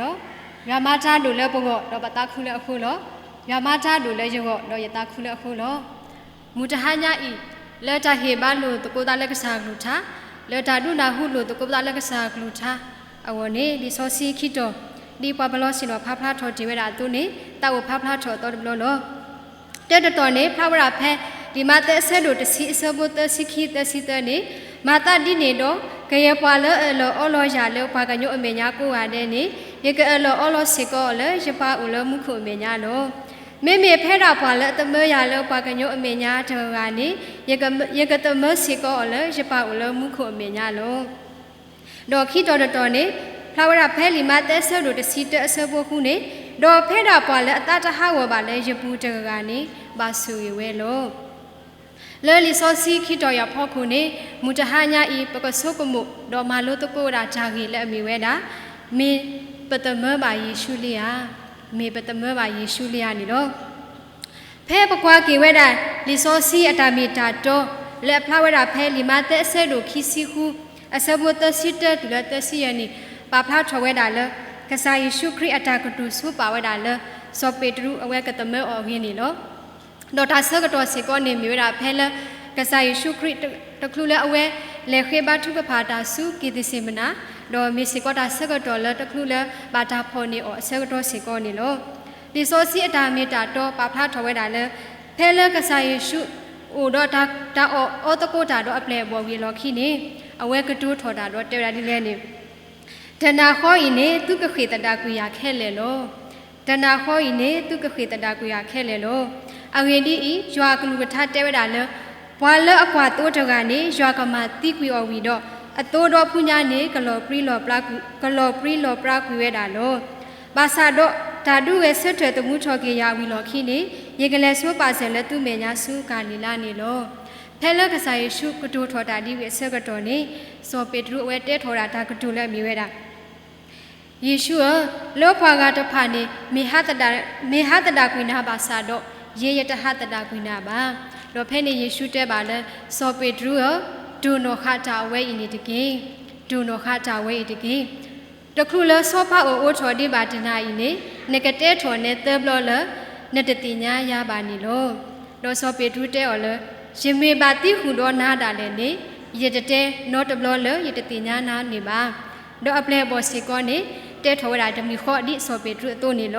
လီၤ. ယွၤမၤတၢ်ဒိၣ်လၢပဂီၢ် ဒီးပသးခုလၢအဃိလီၤ. ယွၤမၤတၢ်ဒိၣ်လၢယဂီၢ် ဒီးယသးခုလၢအဃိလီၤ. မုၢ်တဟါညါအံၤ, လၢတၢ်ဟ့ၣ်ဘါလိာ်သကိးသးလၢကစၢ်အကလုၢ်ကထါ, လၢတၢ်ဒုးနၢ်ဟူလိာ်သကိးသးလၢကစၢ်အကလုၢ်ကထါအဂီၢ်န့ၣ်, လံာ်စီဆှံခံတီၤ, ဒ်ပှၤပလီၢ်ဆ့ၣ်နီၤဖးဖျါထီၣ်တ့ၢ်ဝဲဒၣ်အသိးန့ၣ်, သးအိၣ်ဖးဖျါထီၣ်အသီတဘျီလီၤ. တၢတတီၤန့ၣ် ဖျါဝဲဒၣ်ဖဲ လံာ်မးသဲအဆၢဒိၣ်တဆံအဆၢဖိသၢဆံခံ သၢဆံသၢန့ၣ်, မၤသးဒ်န့ၣ်ဒီး, ကယဲၢ်ပှၤလၢအအၢၣ်လီၤအီလီၤယၤလၢပှၤကညီအမဲာ်ညါကိးဂၤဒဲးန့ၣ်, ယကအၢၣ်လီၤအီလီၤစ့ၢ်ကီးအီၤလၢယပၢ်အိၣ်လၢမူခိၣ်အမဲာ်ညါလီၤ. မ့မ့ၢ်ဖဲဒၣ်ပှၤလၢအသမၢယၤလၢပှၤကညီအမဲာ်ညါတဂၤဂၤန့ၣ်, ယက, ယကသမၢစ့ၢ်ကီးအီၤလၢယပၢ်အိၣ်လၢမူခိၣ်အမဲာ်ညါလီၤ. ဒီးခံတီၤတတီၤန့ၣ်, ဖျါဝဲဒၣ်ဖဲလံာ်မးသဲအဆၢဒိၣ်တဆံတၢအဆၢဖိဃုန့ၣ်, ဒီးဖဲဒၣ်ပှၤလၢအသးတဟးဂီၤဘၣ်လၢယပူၤတဂၤဂၤန့ၣ်, ဘၣ်ဆိၣ်ဂ့ၤဝဲလီၤ. လၢလံာ်စီဆှံခံတီၤအံၤအဖီခိၣ်န့ၣ်, မုၢ်တဟါညါအံၤ ပကဆိကမိၣ် ဒီးမၤလိသကိးဝဲဒၣ်တၢ်ဂ့ၢ်လၢအမ့ၢ်ဝဲဒၣ်, မ့ၢ်ပသမၢဘၣ်ယ့ၣ်ၡူးလံဧါ, မ့ၢ်ပသမၢဘၣ်ယ့ၣ်ၡူးလံဧါန့ၣ်လီၤ. ဖဲပကွၢ်က့ၤဝဲဒၣ် လံာ်စီဆှံအတၢ်မ့ၢ်တၢ်တီ လၢအဖျါဝဲဒၣ်ဖဲလံာ်မးသဲအဆၢဒိၣ်ခံဆံဃု အဆၢဖိသၢဆံတၢတုၤလၢသၢဆံယဲၢ်န့ၣ်, ပာ်ဖျါထီၣ်ဝဲဒၣ်လၢ ကစၢ်ယ့ၣ်ၡူးခရံာ်အတၢ်ကတိၤဆိပာ်ဝဲဒၣ်လၢ စီၤပ့းတရူးအဝဲကသမၢအီၤအဂ့ၢ်န့ၣ်လီၤ. ဒီးတၢ်ဆၢကတီၢ်စ့ၢ်ကီးန့ၣ်မ့ၢ်ဝဲဒၣ်ဖဲလၢ ကစၢ်ယ့ၣ်ၡူးခရံာ်တချုးလၢအဝဲ လဲၤဃ့ဘါထုကဖၣ်တၢ်ဆူက့ၤသ့းစ့းမနၤ, ဒီးမ့ၢ်စ့ၢ်ကီးတၢ်ဆၢကတီၢ်လၢတချုးလၢဘၣ်တၢ်ဖီၣ်န့ၢ်အီၤအဆၢကတီၢ်စ့ၢ်ကီးန့ၣ်လီၤ. လံာ်စီဆှံအတၢ်မ့ၢ်တၢ်တီပာ်ဖျါထီၣ်ဝဲဒၣ်လၢ ဖဲလၢကစၢ်ယ့ၣ်ၡူး အိၣ်ဒီးတၢ်အီၣ်အီသကိးတၢ်ဒီးအပျဲၢ်အဘီၣ်ဝံၤအလီၢ်ခံန့ၣ်, အဝဲကတိၤထီၣ်တၢ်ဒီးတဲဝဲဒၣ်ဒ်လဲၣ်န့ၣ်, တနၤဃီအံၤန့ၣ် သုကဃ့ၢ်သဒၣ်ကွံာ်ယၤခဲလၢာ်လီၤ. တနၤဃီအံၤန့ၣ် သုကဃ့ၢ်သဒၣ်ကွံာ်ယၤခဲလၢာ်လီၤ. အဂ့ၢ်ဒ်အံၤ, ယွၤအကလုၢ်ကထါတဲဝဲဒၣ်လၢ ပှၤလၢအကွၢ်သိတဂၤန့ၣ် ယွၤကမၤသံကွံာ်အီၤဝံၤဒီး, အသိဒီဖှူညါန့ၣ် ကလီၤပြံလီၤပြါကွံာ်, ကလီၤပြံလီၤပြါကွံာ်ဝဲဒၣ်လီၤ. ဘၣ်ဆၣ်ဒီးတၢ်ဒုးဂဲၤဆၢထၢၣ်သမူထီၣ်က့ၤယၤဝံၤလီၢ်ခံန့ၣ်, ယကလဲၤဆိပာ်စၢၤလၢသုမဲာ်ညါဆူကၤလံၤလါန့ၣ်လီၤ. ဖဲလၢကစၢ်ယ့ၣ်ၡူးကတိၤထီၣ်တၢ်ဒ်ဝံၤအဆၢကတီၢ်န့ၣ်, စီၤပ့းတရူးအဝဲတဲထီၣ်ဝဲဒၣ်တၢ်ကတိၤလၢအမ့ၢ်ဝဲဒၣ် ယ့ၣ်ၡူးဧၢ, လၢပှၤဂၤတဖၣ်န့ၣ် မ့ၢ်ဟးသဒၣ်, မ့ၢ်ဟးသဒၣ်ကွံာ်နၤဘၣ်ဆၣ်ဒီး, ယဲယတဟးသဒၣ်ကွံာ်နၤဘၣ်. ဒီးဖဲန့ၣ်ယ့ၣ်ၡူးတဲဘၣ်လၢ စီၤပ့းတရူးဧၢ, တိၢ်နီၣ်ဃာ်တၢ်အဝဲအံၤန့ၣ်တက့ၢ်. တိၢ်နီၣ်ဃာ်တၢ်အဝဲအံၤတက့ၢ်. တချုးလၢဆီဖါအိၣ်အိးထီၣ်ဒံးဘၣ်တနၤအံၤန့ၣ်, နကတဲထီၣ်နဲသၢဘျီလၢ နတသ့ၣ်ညါယၤဘၣ်န့ၣ်လီၤ. ဒီးစီၤပ့းတရူးတဲအီၤလၢ ယမ့ၢ်ဘၣ်သံဃုာ်ဒီးနၤဒၣ်လဲာ်န့ၣ်, ယတတဲနီတဘျီလၢယတသ့ၣ်ညါနၤန့ၣ်ဘၣ်. ဒီးအပျဲၢ်အဘီၣ်စ့ၢ်ကီးန့ၣ် တဲထီၣ်ဝဲဒၣ်တမံၤဃီဒ်စီၤပ့းတရူးအသိးန့ၣ်လ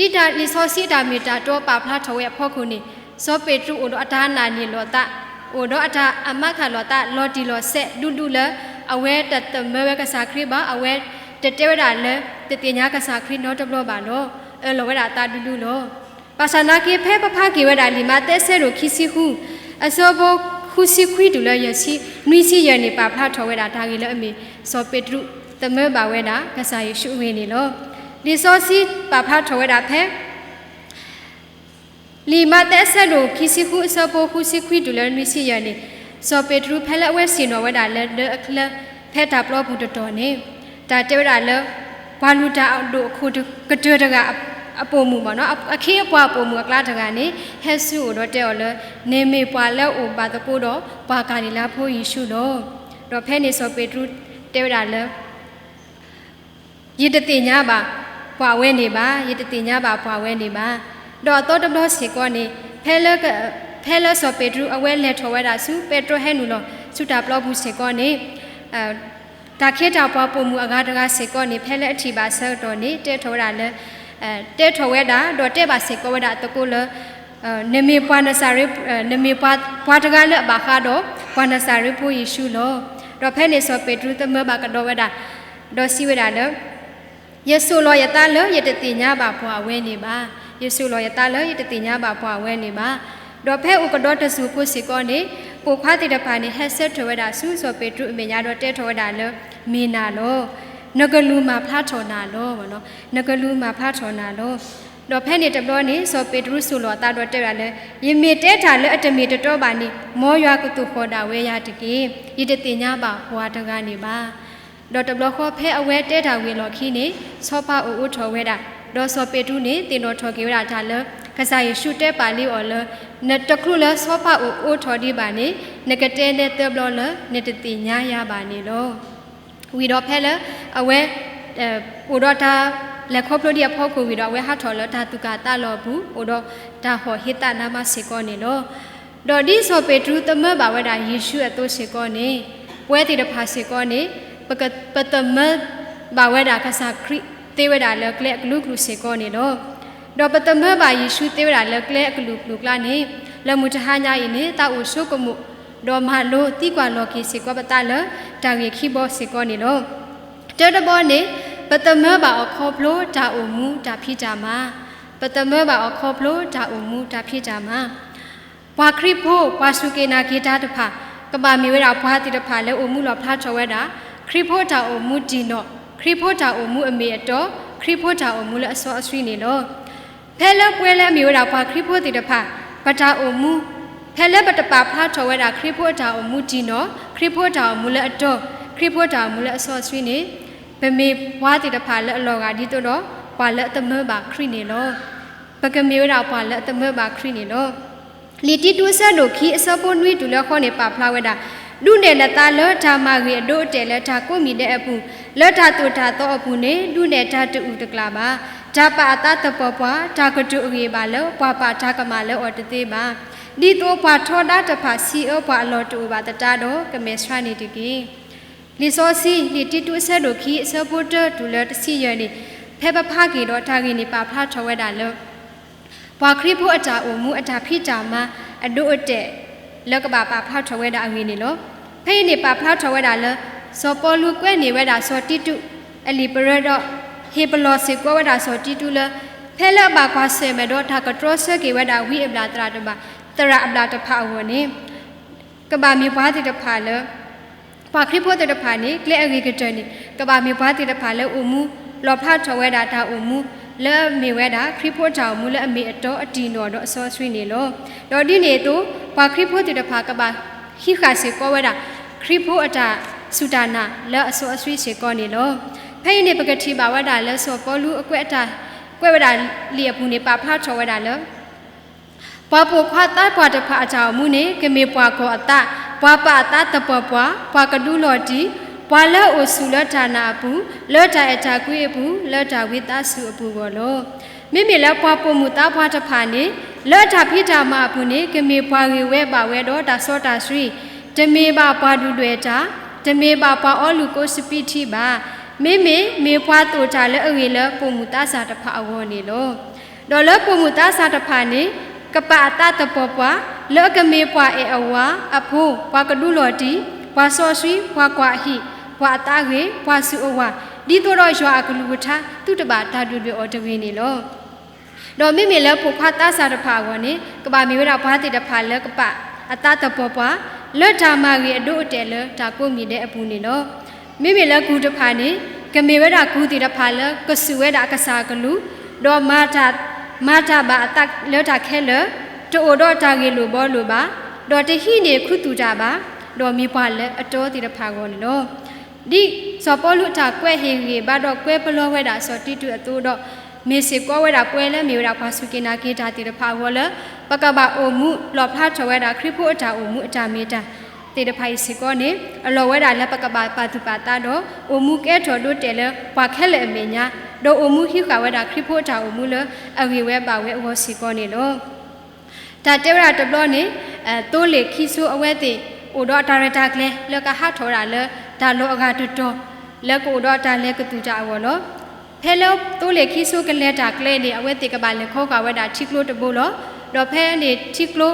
ီၤ. ဒ်တၢ်လံာ်စီဆှံအတၢ်မ့ၢ်တၢ်တီပာ်ဖျါထီၣ်ဝဲအဖီခိၣ်န့ၣ်, စီၤပ့းတရူးအိၣ်ဒီးအတၢ်နာ်န့ၢ်လီၤသး, အိၣ်ဒီးအတၢ်အမါခးလီၤသးလီၤတံၢ်လီၤဆဲးဒူဒူလၢ အဝဲတသမၢဝဲကစၢ်ခရံာ်ဘၣ်, အဝဲတတဲဝဲဒၣ်လၢ တသ့ၣ်ညါကစၢ်ခရံာ်နီတဘျီဘၣ်လီၤ. အၢၣ်လီၤဝဲဒၣ်အသးဒူဒူလီၤ. ဘၣ်ဆၣ်နာ်က့ဖဲပဖးက့ၤဝဲဒၣ်လံာ်မးသဲအဆၢဒိၣ်ခံဆံဃု, အဆၢဖိဃုဆံခွံတုၤလၢယဲၢ်ဆံ, နွံဆံယဲၢ်န့ၣ် ပာ်ဖျါထီၣ်ဝဲဒၣ်တၢ်ဂ့ၢ်လၢအမ့ၢ် စီၤပ့းတရူးသမၢဘၣ်ဝဲဒၣ် ကစၢ်ယ့ၣ်ၡူးအဂ့ၢ်န့ၣ်လီၤ. လံာ်စီဆှံပာ်ဖျါထီၣ်ဝဲဒၣ်ဖဲ လံာ်မးသဲအဆၢဒိၣ်ခံဆံဃုအဆၢဖိဃုဆံခွံတုၤလၢနွံဆံယဲၢ်န့ၣ်, စီၤပ့းတရူးဖဲလၢအဝဲဆ့ၣ်နီၤဝဲဒၣ်လၢ လၢအချၢ ဖဲတၢ်ပျီပူၤတတီၤန့ၣ်, တၢ်တဲဝဲဒၣ်လၢ ပှၤလုၢ်တၢ်အဒိၣ်အခိၣ်ကတၢၢ်တဂၤအပိာ်မုၣ်, အခ့အပှၤအပိာ်မုၣ်အကျါတဂၤန့ၣ် ဟဲဆူအအိၣ်ဒီးတဲအီၤလၢ နမ့ၢ်ပှၤလၢအအိၣ်ဘၣ်သကိးဒီးပှၤကၤလံၤလါဖိယ့ၣ်ၡူးလီၤ. ဒီးဖဲန့ၣ်စီၤပ့းတရူးတဲဝဲဒၣ်လၢ ယတသ့ၣ်ညါဘၣ်ပှၤဝဲန့ၣ်ဘၣ်, ယတသ့ၣ်ညါဘၣ်ပှၤဝဲန့ၣ်ဘၣ်. ဒီးအသီတဘျီစ့ၢ်ကီးန့ၣ်, ဖဲလၢစီၤပ့းတရူးအဝဲလဲၤထီၣ်ဝဲဒၣ်ဆူ ပဲတြီဟဲနုာ်လီၤဆူတၢ်ပျီပူၤစ့ၢ်ကီးန့ၣ်, တၢ်ခ့တၢ်ပှၤပိာ်မုၣ်အဂၤတဂၤစ့ၢ်ကီးန့ၣ် ဖဲလၢအထံၣ်ဘၣ်ဆၢကတီၢ်န့ၣ် တဲထီၣ်ဝဲဒၣ်လၢ, တဲထီၣ်ဝဲဒၣ် ဒီးတဲဘၣ်စ့ၢ်ကီးဝဲဒၣ်အသကိးလၢ နမ့ၢ်ပှၤနစၤရ့း, နမ့ၢ်ပှၤတဂၤလၢအဘၣ်ဃးဒီး ပှၤနစၤရ့းဖိယ့ၣ်ၡူးလီၤ. ဒီးဖဲန့ၣ်စီၤပ့းတရူးသမၢဘၣ်ကဒီးဝဲဒၣ်, ဒီးစံးဝဲဒၣ်လၢ, ယဆိၣ်လီၤယသးလၢယတသ့ၣ်ညါဘၣ်ပှၤအဝဲန့ၣ်ဘၣ်. ယဆိၣ်လီၤယသးလၢယတသ့ၣ်ညါဘၣ်ပှၤအဝဲန့ၣ်ဘၣ်. ဒီးဖဲအိၣ်ကဒီးတစိၢ်ဖိစ့ၢ်ကီးန့ၣ်, ပိာ်ခွါသ့ၣ်တဖၣ်န့ၣ် ဟဲဆၢထၢၣ်ဝဲဒၣ်ဆူစီၤပ့းတရူးအမဲာ်ညါဒီးတဲထီၣ်ဝဲဒၣ်လၢ, မ့ၢ်နၤလီၤ. နကလူၤမၤဖျါထီၣ်နၤလီၤ. နကလူၤမၤဖျါထီၣ်နၤလီၤ. ဒီးဖဲန့ၣ်တဘျီန့ၣ် စီၤပ့းတရူးဆိၣ်လီၤအသးဒီးတဲဝဲဒၣ်လၢ, ယမ့ၢ်တဲတၢ်လၢအတမ့ၢ်တတီဘၣ်န့ၣ်, မ်ယွၤကသိၣ်ဃီၣ်ဒၣ်ဝဲယၤတက့ၢ်. ယတသ့ၣ်ညါဘၣ်ပှၤတဂၤန့ၣ်ဘၣ်. ဒီးတဘျီဃီဖဲအဝဲတဲတၢ်ဝံၤအလီၢ်ခံန့ၣ်, ဆီဖါအိၣ်အိးထီၣ်ဝဲဒၣ်, ဒီးစီၤပ့းတရူးန့ၣ် သ့ၣ်နီၣ်ထီၣ်က့ၤဝဲဒၣ်တၢ်လၢ ကစၢ်ယ့ၣ်ၡူးတဲပာ်လံအီၤလၢ, နတချုးလၢဆီဖါအိၣ်အိးထီၣ်ဒံးဘၣ်န့ၣ်, နကတဲနဲသၢဘျီလၢနတသ့ၣ်ညါယၤဘၣ်န့ၣ်လီၤ. ဝံၤဒီးဖဲလၢအဝဲ အိၣ်ဒီးတၢ်လဲၤခီဖျိဒံးအဖီခိၣ်ဝံၤဒီး အဝဲဟးထီၣ်လၢတၢ်သူၣ်ကၢ်သးလီၤအပူၤ အိၣ်ဒီးတၢ်ဟီၣ်ဟ့သးနါမါစ့ၢ်ကီးန့ၣ်လီၤ. ဒီးဒ်စီၤပ့းတရူးသမၢဘၣ်ဝဲဒၣ်ယ့ၣ်ၡူးအသိးစ့ၢ်ကီးန့ၣ်, ပဝဲသ့ၣ်တဖၣ်စ့ၢ်ကီးန့ၣ် ပက, ပသမၢဘၣ်ဝဲဒၣ်ကစၢ်ခရံာ်သ့ဝဲဒၣ်လၢကျဲအကလုာ်ကလုာ်စ့ၢ်ကီးန့ၣ်လီၤ. ဒီးပသမၢဘၣ်ယ့ၣ်ၡူးသ့ဝဲဒၣ်လၢကျဲအကလုာ်ကလုာ်ကျါန့ၣ်, လၢမုၢ်တဟါညါအံၤန့ၣ် သးအိၣ်ဆိကမိၣ် ဒီးမၤလိသံကွၢ်လီၤက့ၤစ့ၢ်ကီးပသးလၢတၢ်ဂ့ၢ်ခံဘီစ့ၢ်ကီးန့ၣ်လီၤ. တၢတဘီန့ၣ်, ပသမၢဘၣ်အီၤခီဖျိတၢ်အိၣ်မူတၢ်ဖံးတၢ်မၤ, ပသမၢဘၣ်အီၤခီဖျိတၢ်အိၣ်မူတၢ်ဖံးတၢ်မၤ. ပှၤခရံာ်ဖိ ပှၤစူၢ်က့ၤနာ်က့ၤတၢ်တဖၣ် ကဘၣ်မ့ၢ်ဝဲဒၣ်ပှၤသ့ၣ်တဖၣ်လၢအိၣ်မူလီၣ်ဖျါထီၣ်ဝဲဒၣ် ခရံာ်ဖိတၢ်အိၣ်မူတံၢ်နီၣ်, ခရံာ်ဖိတၢ်အိၣ်မူအမ့ၢ်အတီ, ခရံာ်ဖိတၢ်အိၣ်မူလၢအစီအဆှံန့ၣ်လီၤ. ဖဲလၢပဝဲလၢအမ့ၢ်ဝဲဒၣ်ပှၤခရံာ်ဖိသ့ၣ်တဖၣ် ပတၢ်အိၣ်မူ, ဖဲလၢပတပာ်ဖျါထီၣ်ဝဲဒၣ်ခရံာ်ဖိအတၢ်အိၣ်မူတံၢ်နီၣ်, ခရံာ်ဖိတၢ်အိၣ်မူလၢအတီ, ခရံာ်ဖိတၢ်အိၣ်မူလၢအစီအဆှံန့ၣ်, ပမ့ၢ်ပှၤသ့ၣ်တဖၣ်လၢအလီၤဂာ်ဒ်သိးဒီး ပှၤလၢအသမၢဘၣ်ခရံာ်န့ၣ်လီၤ. ပကမ့ၢ်ဝဲဒၣ်ပှၤလၢအသမၢဘၣ်ခရံာ်န့ၣ်လီၤ. လံာ်တံတူးအဆၢဒိၣ်ခံအဆၢဖိနွံတုၤလၢဃိးန့ၣ် ပာ်ဖျါဝဲဒၣ်, ဒုးနဲၣ်နသးလၢတၢ်မၤဂ့ၤအဒိအတဲာ်လၢတၢ်ကိးမံၤဒဲးအပူၤ, လၢတၢ်သိၣ်တၢ်သီအပူၤန့ၣ် ဒုးနဲၣ်တၢ်တအုၣ်တကျၢ်ဘၣ်. တၢ်ပာ်အသးသပှၢ်ပှၢ်, တၢ်ကတိၤအဂ့ၢ်ဘၣ်လၢ ပှၤပာ်တၢ်ကမၣ်လၢအီၤတသ့ဘၣ်. ဒ်သိးပှၤထီဒါတဖၣ် စံးအၢပှၤအလီၢ်တအိၣ်ဘၣ်သတးဒီး ကမဲာ်ဆှးန့ၣ်တက့ၢ်. လံာ်စီဆှံ လံာ်တံတူးအဆၢဒိၣ်ခံ အဆၢဖိတၢတုၤလၢတဆံယဲၢ်န့ၣ်, ဖဲပဖးက့ၤဒီးတၢ်ဂ့ၢ်န့ၣ် ပာ်ဖျါထီၣ်ဝဲဒၣ်လၢ ပှၤခရံာ်ဖိအတၢ်အိၣ်မူအတၢ်ဖံးတၢ်မၤအဒိအတဲာ် လၢကဘၣ်ပာ်ဖျါထီၣ်ဝဲဒၣ်အဂ့ၢ်န့ၣ်လီၤ. ဖဲအံၤန့ၣ် ပာ်ဖျါထီၣ်ဝဲဒၣ်လၢ စီၤပီလူးကွဲးန့ၢ်ဝဲဒၣ်စီၤတံတူးအလံာ်ပရၢဒီး ဟ့ၣ်ပလီၢ်စ့ၢ်ကီးဝဲဒၣ်စီၤတံတူးလၢ ဖဲလၢအဘၣ်ကွၢ်ဆၢၣ်မဲာ်ဒီးတၢ်ကတြီဆၢက့ၤဝဲဒၣ်ဝံအဘျၣ်သရၣ်တဖၣ်, သရၣ်အဘျၣ်တဖၣ်အဂီၢ်န့ၣ် ကဘၣ်မ့ၢ်ပှၤသ့ၣ်တဖၣ်လၢ ပှၤခရံာ်ဖိသ့ၣ်တဖၣ်န့ၣ် ကျဲအဂ့ၤကတၢၢ်န့ၣ် ကဘၣ်မ့ၢ်ပှၤသ့ၣ်တဖၣ်လၢအိၣ်မူ လီၣ်ဖျါထီၣ်ဝဲဒၣ်တၢ်အိၣ်မူ လၢအမ့ၢ်ဝဲဒၣ် ခရံာ်ဖိတၢ်အိၣ်မူလၢအမ့ၢ်အတီအတံၢ်နီၣ်ဒီးအစီအဆှံန့ၣ်လီၤ. ဒီးဒ်န့ၣ်အသိး ပှၤခရံာ်ဖိသ့ၣ်တဖၣ်ကဘၣ်ဟံးဃာ်စ့ၢ်ကီးဝဲဒၣ် ခရံာ်ဖိအတၢ်စူၢ်တၢ်နာ်လၢအစီအဆှံစ့ၢ်ကီးန့ၣ်လီၤ. ဖဲအံၤန့ၣ် ပကထံၣ်ဘၣ်ဝဲဒၣ်လၢစီၤပီလူးအကွဲးတၢ် ကွဲးဝဲဒၣ်လံာ်အပူၤန့ၣ် ပာ်ဖျါထီၣ်ဝဲဒၣ်လၢ ပှၤပိာ်ခွါသးပှၢ်တဖၣ်အတၢ်အိၣ်မူန့ၣ် ကမ့ၢ်ပှၤကီၢ်အသး, ပှၤပာ်အသးသပှၢ်ပှၢ်, ပှၤကဒူလီၤတံၢ်, ပှၤလၢအအိၣ်ဆူၣ်လၢတၢ်နာ်အပူၤ, လၢတၢ်အဲၣ်တၢ်ကွံအပူၤ, လၢတၢ်ဝံသးစူၤအပူၤအဂီၢ်လီၤ. မ့မ့ၢ်လၢပှၤပိာ်မုၣ်သးပှၢ်တဖၣ်န့ၣ် လၢတၢ်ဖံးတၢ်မၤအပူၤန့ၣ် ကမ့ၢ်ပှၤဂ့ၤဝဲဘၣ်ဝဲဒီးတၢ်စီတၢ်ဆှံ, တမ့ၢ်ဘၣ်ပှၤဒုၣ်ဒွဲၣ်တၢ်, တမ့ၢ်ဘၣ်ပှၤအီလုၢ်ကိးစပံးထံဘၣ်. မ့မ့ၢ် မ့ၢ်ပှၤသိၣ်တၢ်လၢအဂ့ၤလၢပိာ်မုၣ်သးစၢ်တဖၣ်အဂီၢ်န့ၣ်လီၤ. ဒီးလၢပိာ်မုၣ်သးစၢ်တဖၣ်န့ၣ် ကပာ်အသးသပှၢ်ပှၢ် လၢအကမ့ၢ်ပှၤအဲၣ်အဝၤ, အဖိ, ပှၤကဒူလီၤတံၢ်, ပှၤစီဆှံ, ပှၤကွၢ်ဟံၣ်, ပှၤအသးဂ့ၤ, ပှၤစူၢ်အဝၤ, ဒ်သိးဒီးယွၤအကလုၢ်ကထါ သုတဘၣ်တၢ်ဒုၣ်ဒွဲၣ်အီၤတဂ့ၤန့ၣ်လီၤ. ဒီးမ့မ့ၢ်လၢပိာ်ခွါသးစၢ်တဖၣ်အဂီၢ်န့ၣ် ကဘၣ်မ့ၢ်ဝဲဒၣ်ပှၤသ့ၣ်တဖၣ်လၢကပာ်အသးသပှၢ်ပှၢ် လၢတၢ်မၤဂ့ၤအဒိအတဲာ်လၢတၢ်ကိးမံၤဒဲးအပူၤန့ၣ်လီၤ. မ့မ့ၢ်လၢကုၢ်တဖၣ်န့ၣ် ကမ့ၢ်ဝဲဒၣ်ကုၢ်သ့ၣ်တဖၣ်လၢကစူၢ်ဝဲဒၣ်အကစၢ်အကလုၢ်, ဒီး မၤတၢ်ဘၣ်အသးလၢတၢ်ခဲလၢာ်, တအိၣ်ဒီးတၢ်ဂ့ၢ်လိာ်ဘှီလိာ်ဘၣ်, ဒီးတဟံးန့ၢ်ခူသူၣ်တၢ်ဘၣ်, ဒီးမ့ၢ်ပှၤလၢအတီသ့ၣ်တဖၣ်အဂီၢ်န့ၣ်လီၤ. ဒ်စီၤပီလူးအတၢ်ကွဲးဟ့ၣ်ဂံၢ်ဘါဒီးကွဲးပလီၢ်ဝဲဒၣ်စီၤတံတူးအသိးဒီး မ့ၢ်စ့ၢ်ကီးဝဲဒၣ်ပဝဲလၢမ့ၢ်ဝဲဒၣ်ပှၤစူၢ်က့ၤနာ်က့ၤတၢ်သ့ၣ်တဖၣ်အဂီၢ်လၢ ပကဘၣ်အိၣ်မူလီၣ်ဖျါထီၣ်ဝဲဒၣ်ခရံာ်ဖိအတၢ်အိၣ်မူအတၢ်မ့ၢ်တၢ်သ့ၣ်တဖၣ်အံၤစ့ၢ်ကီးန့ၣ် အလီၢ်ဝဲဒၣ်လၢပကဘၣ်ပာ်သူၣ်ပာ်သးဒီး အိၣ်မူကဲထီၣ်ဒိတဲာ်လၢပှၤခဲလၢာ်အမဲာ်ညါ, ဒီးအိၣ်မူဟံးဃာ်ဝဲဒၣ်ခရံာ်ဖိအတၢ်အိၣ်မူလၢအဂ့ၤဝဲဘၣ်ဝဲအဂီၢ်စ့ၢ်ကီးန့ၣ်လီၤ. တၢ်တဲဝဲဒၣ်တဘျီန့ၣ် သိလ့ၣ်ခံစိအဝဲသ့ၣ် အိၣ်ဒီးတၢ်ရဲၣ်တၢ်ကျဲၤလၢကဟးထီၣ်ဝဲဒၣ်လၢတၢ်လီၢ်အဂၤတတီၤ လၢကအိၣ်ဒီးတၢ်လဲၤကသူၣ်တၢ်အဂီၢ်လီၤ. ဖဲလၢသိလ့ၣ်ခံစိကလဲၤတၢ်ကျဲန့ၣ် အဝဲသ့ၣ်ကဘၣ်လဲၤခီဃာ်ဝဲဒၣ်ထံကျိတဘိလီၤ. ဒီးဖဲန့ၣ်ထံကျိ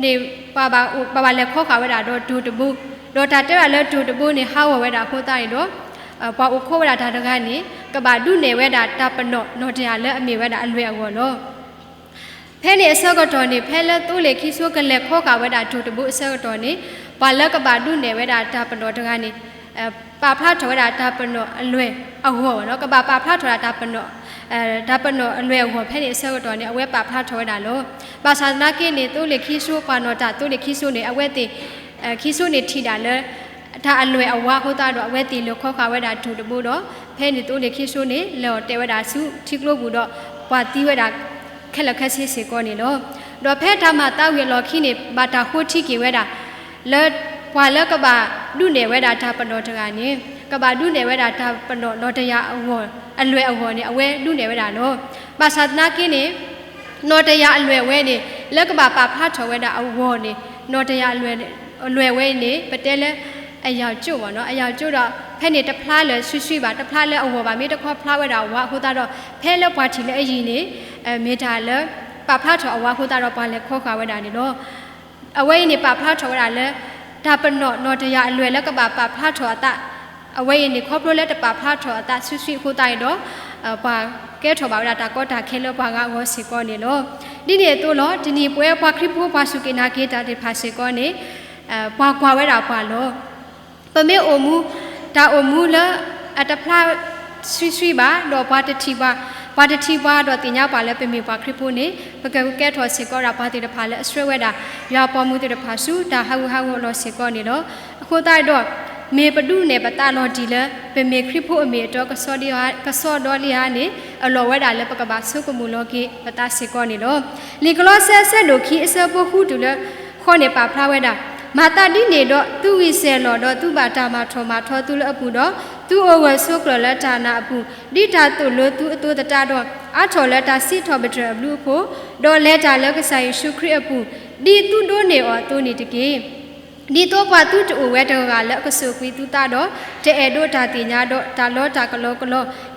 န့ၣ် ပှၤဘၣ်လဲၤခီဃာ်ဝဲဒၣ်ဒီးတိၤတဘိ, ဒီးတၢ်တဲဝဲဒၣ်လၢတိၤတဘိန့ၣ် ဟးဂီၤဝဲဒၣ်အဃိသတးန့ၣ်ဒီး ပှၤအိၣ်ခိးဝဲဒၣ်တၢ်တဂၤန့ၣ် ကဘၣ်ဒုးနဲၣ်ဝဲဒၣ်တၢ်ပနီၣ်နီၣ်တယၢ်လၢအမ့ၢ်ဝဲဒၣ်အလွဲၢ်အဂီၢ်လီၤ. ဖဲန့ၣ်အဆၢကတီၢ်န့ၣ် ဖဲလၢသိလ့ၣ်ခံစိကလဲၤခီဃာ်ဝဲဒၣ်တိၤတဘိအဆၢကတီၢ်န့ၣ် ပှၤလၢကဘၣ်ဒုးနဲၣ်ဝဲဒၣ်တၢ်ပနီၣ်တဂၤန့ၣ် ပာ်ဖျါထီၣ်ဝဲဒၣ်တၢ်ပနီၣ်အလွဲၢ်အဂီၢ်လီၤ. ကဘၣ်ပာ်ဖျါထီၣ်ဝဲဒၣ်တၢ်ပနီၣ် တၢ်ပနီၣ်အလွဲၢ်အဂီၢ်ဖဲန့ၣ်အဆၢကတီၢ်န့ၣ် အဝဲပာ်ဖျါထီၣ်ဝဲဒၣ်လီၤ. ဘၣ်ဆၣ်သနာ်က့န့ၣ် သိလ့ၣ်ခံစိ ပှၤနီၣ်တၢ်သိလ့ၣ်ခံစိန့ၣ် အဝဲသ့ၣ် ခံစိန့ၣ်ထံၣ်ဒၣ်လၢ တၢ်အလွဲၢ်အဝါအဃိသတးဒီး အဝဲသ့ၣ်လဲၤခီဃာ်ဝဲဒၣ်တိၤတဘိဒီး ဖဲန့ၣ်သိလ့ၣ်ခံစိန့ၣ် လဲၤအီၤတဲာ်ဝဲဒၣ်ဆူထံကျိပူၤဒီး ပှၤသံဝဲဒၣ်ခဲလၢာ်ခဲဆ့စ့ၢ်ကီးန့ၣ်လီၤ. ဒီးဖဲတၢ်မၤသးဝံၤအလီၢ်ခံန့ၣ် ဘၣ်တၢ်ဃိထံက့ၤဝဲဒၣ် လၢပှၤလၢကဘၣ်ဒုးနဲၣ်ဝဲဒၣ်တၢ်ပနီၣ်တဂၤန့ၣ် ကဘၣ်ဒုးနဲၣ်ဝဲဒၣ်တၢ်ပနီၣ်နီၢ်တယၢ်အဂီၢ် အလွဲၢ်အဂီၢ်န့ၣ် အဝဲဒုးနဲၣ်ဝဲဒၣ်လီၤ. ဘၣ်ဆၣ်သနာ်က့န့ၣ် နီၢ်တယၢ်အလွဲၢ်ဝဲန့ၣ် လၢကဘၣ်ပာ်ဖျါထီၣ်ဝဲဒၣ်အဂီၢ်န့ၣ် နီၢ်တယၢ်အလွဲၢ် အလွဲၢ်ဝဲန့ၣ် ပတဲလၢ အယၢ်ကၠိၣ်ဘၣ်နီၤ အယၢ်ကၠိၣ်ဒီး ဖဲန့ၣ်တဖျါလၢာ်ဆှံဆှံဘၣ် တဖျါလၢအဂီၢ်ဘၣ် မ့ၢ်တခီဖျါဝဲဒၣ်ဝးအဃိသတးဒီး ဖဲလၢပှၤထံၣ်လၢအယံၤန့ၣ် မ့ၢ်တၢ်လၢ ပာ်ဖျါထီၣ်အဝးအဃိသတးဒီး ပှၤလဲၤခီဃာ်ဝဲဒၣ်န့ၣ်လီၤ. အဝဲအံၤန့ၣ် ပာ်ဖျါထီၣ်ဝဲဒၣ်လၢ တၢ်ပနီၣ်နီၢ်တယၢ်အလွဲၢ်လၢကဘၣ်ပာ်ဖျါထီၣ်အသး အဝဲအံၤန့ၣ် ခီဖျိလၢတပာ်ဖျါထီၣ်အသးဆှံဆှံအဃိသတးဒီး ပှၤကဲထီၣ်ဘၣ်ဝဲဒၣ်တၢ်ကီတၢ်ခဲလၢပှၤဂၤအဂီၢ်စ့ၢ်ကီးန့ၣ်လီၤ. ဒ်န့ၣ်အသိးလီၤ တနံၤပဝဲပှၤခရံာ်ဖိပှၤစူၢ်က့ၤနာ်က့ၤတၢ်သ့ၣ်တဖၣ်စ့ၢ်ကီးန့ၣ် ပှၤကွၢ်ဝဲဒၣ်ပှၤလီၤ. ပမ့ၢ်အိၣ်မူ တၢ်အိၣ်မူလၢအတဖျါဆှံဆှံဘၣ် ဒီးပှၤတထံၣ်ပှၤ, ပှၤတထံၣ်ပှၤဒီးသ့ၣ်ညါပှၤလၢပမ့ၢ်ပှၤခရံာ်ဖိန့ၣ် ပကကဲထီၣ်စ့ၢ်ကီးဒၣ်ပှၤသ့ၣ်တဖၣ်လၢအဆှၢဝဲဒၣ် ယွၤပိာ်မူသ့ၣ်တဖၣ်ဆူတၢ်ဟးဂူာ်ဟးဂီၤအလီၢ်စ့ၢ်ကီးန့ၣ်လီၤ. အဃိသတးဒီး မ့ၢ်ပဒုးနဲၣ်ပသးလီၤတံၢ်လၢ ပမ့ၢ်ခရံာ်ဖိအမ့ၢ်အတီ ကစီဒီလံဧါန့ၣ် အလီၢ်ဝဲဒၣ်လၢပကဘၣ်ဆိကမိၣ်လီၤက့ၤပသးစ့ၢ်ကီးန့ၣ်လီၤ. လံာ်ကလီးစဲအဆၢဒိၣ်ခံအဆၢဖိဃုတုၤလၢ ဃိးန့ၣ်ပာ်ဖျါဝဲဒၣ်, မၤသးဒ်န့ၣ်ဒီး သုဂံၢ်စဲၣ်လီၤ ဒီးသုဘၣ်တၢ်မၤထီၣ်မၤထီသုလၢအပူၤဒီး သုအိၣ်ဂၢၢ်ဆိးကျၢၤလၢတၢ်နာ်အပူၤ ဒ်တၢ်သိၣ်လိသုအသိးသတးဒီး အါထီၣ်လၢတၢ်စံးထီၣ်ပတြၢၤအဘျုးအဖှိၣ်, ဒီးလဲၤတၢ်လၢကစၢ်ယ့ၣ်ၡူးခရံာ်အပူၤ ဒ်သုဒိးန့ၢ်အီၤအသိးန့ၣ်တက့ၢ်. ဒ်သိးပှၤသုတအိၣ်ဝဲတဂၤဂၤလၢအကစိာ်ကွံာ်သုသးဒီး တအဲၣ်ဒိးတၢ်သ့ၣ်ညါဒီးတၢ်လီတၢ်ကလီက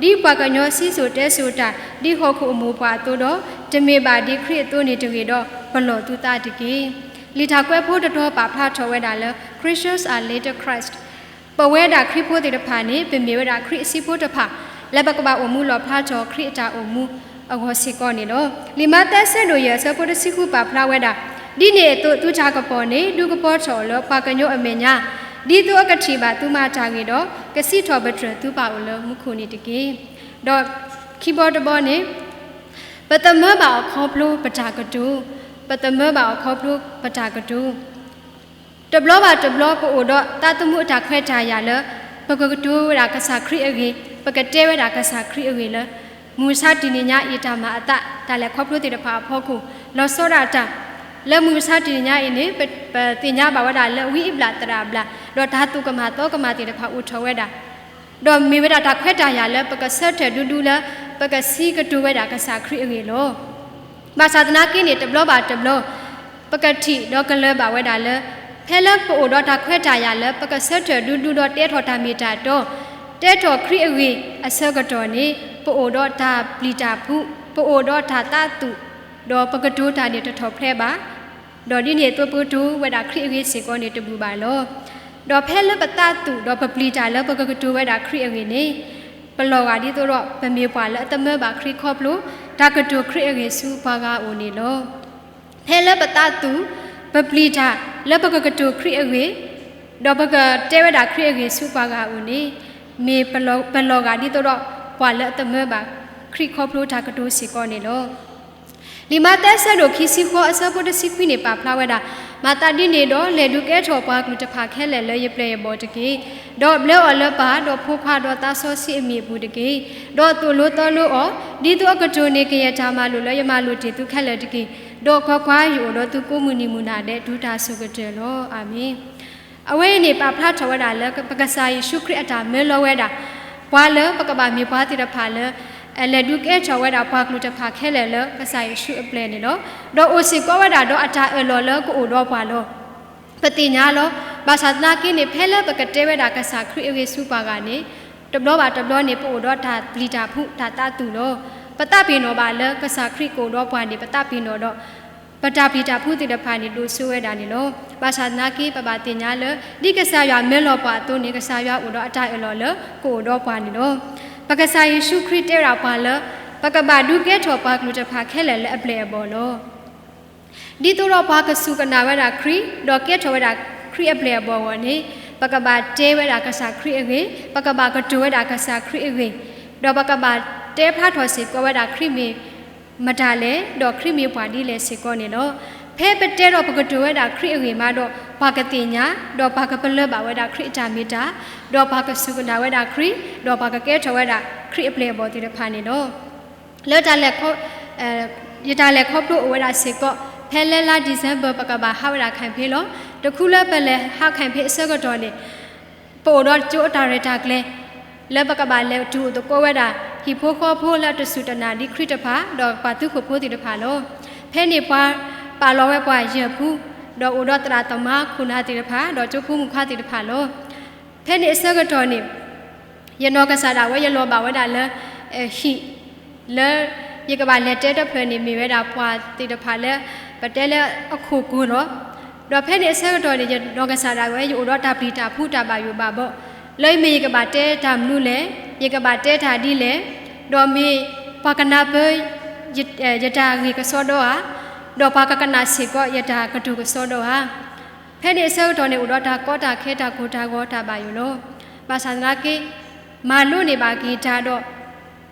လီ, ဒ်ပှၤကညီစံၣ်စိၤတဲစိၤတၢ် ဒ်ဟီၣ်ခိၣ်အမိၢ်ပှၢ်အသိးဒီး တမ့ၢ်ဘၣ်ဒ်ခရံာ်အသိးန့ၣ်တဂ့ၤဒီး ပလီၢ်သုသးတက့ၢ်. လံာ်တၢ်ကွဲးဖိတတီၤပာ်ဖျါထီၣ်ဝဲဒၣ်လၢ Christians are little Christ ပဝဲဒၣ်ခရံာ်ဖိသ့ၣ်တဖၣ်န့ၣ် ပမ့ၢ်ဝဲဒၣ်ခရံာ်အဆံးဖိတဖၣ် လၢပကဘၣ်အိၣ်မူလီၣ်ဖျါထီၣ်ခရံာ်အတၢ်အိၣ်မူအဂီၢ်စ့ၢ်ကီးန့ၣ်လီၤ. လံာ်မးသဲအဆၢဒိၣ်ယဲၢ်အဆၢဖိတဆံဃုပာ်ဖျါဝဲဒၣ်, ဒ်န့ၣ်အသိးသုတၢ်ကပီၤန့ၣ် ဒုးကပီၤထီၣ်အီၤလၢပှၤကညီအမဲာ်ညါ, ဒ်သိးအကထံၣ်ဘၣ်သုမၤတၢ်ဂ့ၤဒီး ကစံးထီၣ်ပတြၢၤသုပၢ်အိၣ်လၢမူခိၣ်န့ၣ်တက့ၢ်. ဒီးခံဘီတဘီန့ၣ် ပသမၢဘၣ်အီၤခီဖျိပတၢ်ကတိၤ, ပသမၢဘၣ်အီၤခီဖျိပတၢ်ကတိၤ တဘျီဘၣ်တဘျီ ပအိၣ်ဒီးသးသမူအတၢ်ခွဲးတၢ်ယာ်လၢ ပကကတိၤဝဲဒၣ်ကစၢ်ခရံာ်အဂ့ၢ်, ပကတဲဝဲဒၣ်ကစၢ်ခရံာ်အဂ့ၢ်လၢ မုၢ်မဆါတနံၤညါအံၤ တၢ်မၤအသး တၢ်လဲၤခီဖျိသ့ၣ်တဖၣ်အဖီခိၣ် လီၤဆီဒၣ်တၢ် လၢမုၢ်မဆါတနံၤညါအံၤန့ၣ် ပသ့ၣ်ညါဘၣ်ဝဲဒၣ်လၢဝံအဘျၣ်သရၣ်ဘျၣ် ဒီးတၢ်သူၣ်ကမၣ်သီကမၣ်သ့ၣ်တဖၣ်အိၣ်ထီၣ်ဝဲဒၣ် ဒီးမ့ၢ်ဝဲဒၣ်တၢ်ခွဲးတၢ်ယာ်လၢပကဆၢထၢၣ်ဒူဒူလၢ ပကစံးကတိၤဝဲဒၣ်ကစၢ်ခရံာ်အဂ့ၢ်လီၤ. ဘၣ်ဆၣ်သနာ်က့န့ၣ် တဘျီဘၣ်တဘျီ ပကထံၣ်ဒီးကလၢၤဘၣ်ဝဲဒၣ်လၢ ဖဲလၢပအိၣ်ဒီးတၢ်ခွဲးတၢ်ယာ်လၢ ပကဆၢထၢၣ်ဒူဒူဒီးတဲထီၣ်တၢ်မ့ၢ်တၢ်တီ, တဲထီၣ်ခရံာ်အဂ့ၢ်အဆၢကတီၢ်န့ၣ် ပအိၣ်ဒီးတၢ်ပျံၤတၢ်ဖုး, ပအိၣ်ဒီးတၢ်သးသူၣ်, ဒီးပကတိၤတၢ်န့ၣ်တထီၣ်ဖျဲးဘၣ် ဒီးဒ်န့ၣ်အသိးပကတိၤဝဲဒၣ်ခရံာ်အဂ့ၢ်စ့ၢ်ကီးန့ၣ်တဘူၣ်ဘၣ်လီၤ. ဒီးဖဲလၢပသးသူၣ်ဒီးပပျံၤတၢ်လၢပကကတိၤဝဲဒၣ်ခရံာ်အဂ့ၢ်န့ၣ် ပလီၤဂာ်ဒ်သိးဒီး ပမ့ၢ်ပှၤလၢအသမၢဘၣ်ခရံာ်ခီဖျိ တၢ်ကတိၤခရံာ်အဂ့ၢ်ဆူပှၤဂၤအအိၣ်န့ၣ်လီၤ. ဖဲလၢပသးသူၣ်, ပပျံၤတၢ်လၢပကကတိၤခရံာ်အဂ့ၢ်, ဒီးပကတဲဝဲဒၣ်ခရံာ်အဂ့ၢ်ဆူပှၤဂၤအအိၣ်န့ၣ် မ့ၢ်ပလီၤဂာ်ဒ်သိးဒီး ပှၤလၢအသမၢဘၣ်ခရံာ်ခီဖျိတၢ်ကတိၤစ့ၢ်ကီးန့ၣ်လီၤ. လံာ်မးသဲအဆၢဒိၣ်ခံဆံဃိးအဆၢဖိတဆံခွံန့ၣ်ပာ်ဖျါဝဲဒၣ်, မၤသးဒ်န့ၣ်ဒီး လဲၤဒုးကဲထီၣ်ပှၤကလုာ်တဖၣ်ခဲလၢာ်လၢယပျဲၢ်ယဘီၣ်တက့ၢ်. ဒီးဘျၢအီၤလၢပၢ်, ဒီးဖိခွါ, ဒီးသးစီဆှံအမံၤအပူၤတက့ၢ်. ဒီးသိၣ်လိသီလိအီၤ, ဒ်သိးအကတိၤန့ၢ်ကယဲၢ်တၢ်မၤလိာ်လၢယမၤလိာ်တ့ၢ်သုခဲလၢာ်တက့ၢ်. ဒီးကွၢ်ကွၢ်, ယအိၣ်ဒီးသုကိးမုၢ်နံၤမုၢ်နၤဒဲးတုၤတၢ်ဆိၣ်ကတၢၢ်လီၤ. အၤမ့ၣ်. အဝဲအံၤန့ၣ် ပာ်ဖျါထီၣ်ဝဲဒၣ်လၢ ပကစၢ်ယ့ၣ်ၡူးခရံာ်အတၢ်မၢလီၤဝဲဒၣ် ပှၤလၢပကဘၣ်မ့ၢ်ပှၤသ့ၣ်တဖၣ်လၢ လဲၤဒုးကဲထီၣ်ဝဲဒၣ်ပှၤကလုာ်တဖၣ်ခဲလၢာ်လၢကစၢ်ယ့ၣ်ၡူးအပျဲၢ်န့ၣ်လီၤ. ဒီးအိၣ်စ့ၢ်ကီးဝဲဒၣ်ဒီးအတၢ်အၢၣ်လီၤလၢကအိၣ်ဒီးပှၤလီၤ. ပသ့ၣ်ညါလီၤ. ဘၣ်ဆၣ်သနာ်က့န့ၣ် ဖဲလၢပကတဲဝဲဒၣ်ကစၢ်ခရံာ်အဂ့ၢ်ဆူပှၤဂၤန့ၣ် တဘျီဘၣ်တဘျီန့ၣ် ပအိၣ်ဒီးတၢ်ပျံၤတၢ်ဖုးတၢ်သးသူၣ်လီၤ. ပသးပ့ၤနီၣ်ဘၣ်လၢကစၢ်ခရံာ်ကအိၣ်ဒီးပှၤန့ၣ် ပသးပ့ၤနီၣ်ဒီး ပတၢ်ပျံၤတၢ်ဖုးသ့ၣ်တဖၣ်န့ၣ် ဒိၣ်စိဝဲဒၣ်န့ၣ်လီၤ. ဘၣ်ဆၣ်သနာ်က့ ပဘၣ်သ့ၣ်ညါလၢ ဒ်ကစၢ်ယွၤမၢလီၤပှၤအသိးန့ၣ် ကစၢ်ယွၤအိၣ်ဒီးအတၢ်အၢၣ်လီၤလၢကအိၣ်ဒီးပှၤန့ၣ်လီၤ. ပကစၢ်ယ့ၣ်ၡူးခရံာ်တဲဝဲဒၣ်ပှၤလၢ ပကဘၣ်ဒုးကဲထီၣ်ပှၤကလုာ်တဖၣ်ခဲလၢာ်လၢအပျဲၢ်အဘီၣ်လီၤ. ဒ်သိးဒီးပှၤကစူၢ်ကနာ်ဝဲဒၣ်ခရံာ် ဒီးကဲထီၣ်ဝဲဒၣ်ခရံာ်အပျဲၢ်အဘီၣ်အဂီၢ်န့ၣ် ပကဘၣ်တဲဝဲဒၣ်ကစၢ်ခရံာ်အဂ့ၢ်, ပကဘၣ်ကတိၤဝဲဒၣ်ကစၢ်ခရံာ်အဂ့ၢ်, ဒီးပကဘၣ်တဲဖျါထီၣ်စ့ၢ်ကီးဝဲဒၣ်ခရံာ်မ့ၢ်မတၤလဲၣ်, ဒီးခရံာ်မ့ၢ်ပှၤဒ်လဲၣ်စ့ၢ်ကီးန့ၣ်လီၤ. ဖဲပတဲဒီးပကတိၤဝဲဒၣ်ခရံာ်အဂ့ၢ်မးဒီး ပှၤကသ့ၣ်ညါ, ဒီးပှၤကပလၢၢ်ဘၣ်ဝဲဒၣ်ခရံာ်အတၢ်မ့ၢ်တၢ်, ဒီးပှၤကစူၢ်ကနာ်ဝဲဒၣ်ခရံာ်, ဒီးပှၤကကဲထီၣ်ဝဲဒၣ်ခရံာ်အပျဲၢ်အဘီၣ်သ့ၣ်တဖၣ်န့ၣ်လီၤ. လၢ ယတၢ်လဲၤခီဖျိအိၣ်ဝဲဒၣ်စ့ၢ်ကီး ဖဲလၢလါ December ပကဘၣ်ဟးဝဲဒၣ် campaign လီၤ. တခူလၢပလဲၤဟး campaign အဆၢကတီၢ်န့ၣ် ပအိၣ်ဒီးကၠိအတၢ်ရဲၣ်တၢ်ကျဲၤ လၢပကဘၣ်လဲၤတုၤအိၣ်သကိးဝဲဒၣ် ဟံၣ်ဖိဃီဖိလၢအတစူၢ်တနာ်ဒ်ခရံာ်တဖၣ် ဒီးပှၤသုးခိၣ်ဖိသ့ၣ်တဖၣ်လီၤ. ဖဲန့ၣ်ပှၤပာ်လီၤဝဲပှၤယဲၢ်ဖု ဒီးအိၣ်ဒီးသရၣ်သမါခိၣ်နၢ်သ့ၣ်တဖၣ် ဒီးကၠိဖိမုၣ်ခွါသ့ၣ်တဖၣ်လီၤ. ဖဲန့ၣ်အဆၢကတီၢ်န့ၣ် ယနီၢ်ကစၢ်ဒၣ်ဝဲ ယလီၤဘၣ်ဝဲဒၣ်လၢ ဟံၣ် လၢ ယကဘၣ်လဲၤတဲတဖျၢၣ်န့ၣ် မ့ၢ်ဝဲဒၣ်ပှၤသ့ၣ်တဖၣ်လၢ ပတဲလၢအခိၣ်ကိၤလီၤ. ဒီးဖဲန့ၣ်အဆၢကတီၢ်န့ၣ် ယနီၢ်ကစၢ်ဒၣ်ဝဲ ယအိၣ်ဒီးတၢ်ပျံၤတၢ်ဖုးတၢ်ဘၣ်ယိၣ်ဘၣ်ဘီၣ် လၢမ့ၢ်ယကဘၣ်တဲတၢ်မနုၤလဲၣ်, ယကဘၣ်တဲတၢ်ဒ်လဲၣ်, ဒီးမ့ၢ်ပှၤကနၢ်ပၢၢ် ယတၢ်ဂ့ၢ်ကစီဒီဧါ, ဒီးပှၤကကနၣ်စ့ၢ်ကီးယတၢ်ကတိၤကစီဒီဧါ. ဖဲန့ၣ်အဆၢကတီၢ်န့ၣ် အိၣ်ဒီးတၢ်ကီတၢ်ခဲတၢ်ကိၢ်တၢ်ဂီၤတၢ်ဘၣ်ယိၣ်လီၤ. ဘၣ်ဆၣ်သနာ်က့ မၤလိန့ၢ်ဘၣ်က့ၤတၢ်ဒီး